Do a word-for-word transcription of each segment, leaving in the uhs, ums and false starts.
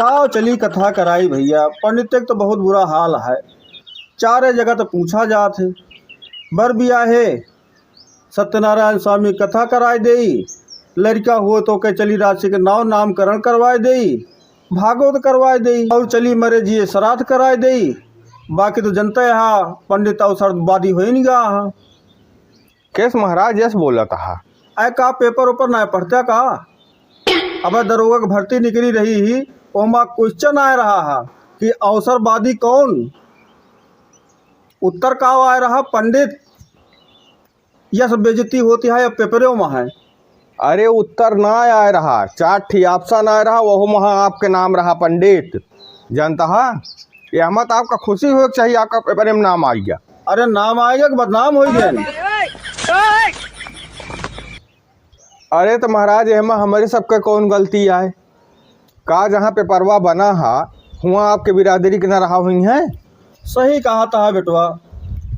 ताव चली कथा कराई भइया, पंडित के तो बहुत बुरा हाल है। चारे जगह तो पूछा जात है, बर बियाहे सत्यनारायण स्वामी कथा कराए देई, लड़का हुए तो के चली राशि के नाव नामकरण करवाए देई, भागवत करवाए देई, और चली मरे जिए श्राद्ध कराए देई। बाकी तो जनते हा, पंडित अवसरवादी होइन गा हा। केस महाराज यस बोलत हा। ऐ का पेपर ओपर ना पढ़ता का? अबे दरोगा के भर्ती निकली रही ही, ओमा क्वेश्चन आए रहा हा कि अवसरवादी कौन? उत्तर का आए रहा? पंडित। यह सब बेइज्जती होती है, अब पेपरों में है। अरे उत्तर ना आए रहा, चार ठी ऑप्शन आए रहा, वहू महा आपके नाम रहा पंडित। जानता हा, ये हम तो आपका खुशी होए के चाहिए, आपका पेपर में नाम आ गया। अरे नाम आएगा कि बदनाम हो गया? अरे तो महाराज, एहमा हमरे सबके कौन गलती आए? का जहाँ पेपरवा बना हा, हुआं आपके बिरादरी के ना रहा हुई हैं? सही कहा था बेटवा,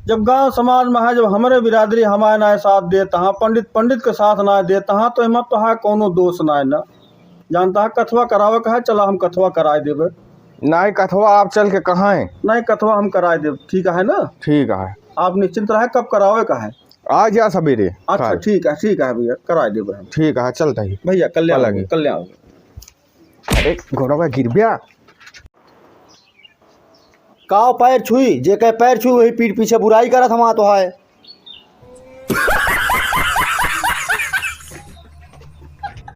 जब गांव समाज में है, जब हमरे बिरादरी हमारे ना साथ देता हा, पंडित पंडित के साथ ना देता हा, तो एमा तो है कौनो दोष ना है ना। जानता है कथवा करावे का है, चला हम कथवा कराए देबे। नहीं, कथवा आप चल के कहाँ है? नहीं, कथवा हम कराए देब, ठीक है ना? ठीक है। आप निश्चिंत रहे, कब करावे का है? आ जा सवेरे। अच्छा, काल। ठीक है, ठीक है भैया, कराए देबे हम। ठीक है, चलता ही। भैया, कल्याण पलंग। होगे, कल्याण होगे। अरे, गोड़वा गिर गया। काव पैर छुई, जेके पैर छुई, वही पीठ पीछे बुराई करत हमार तो है।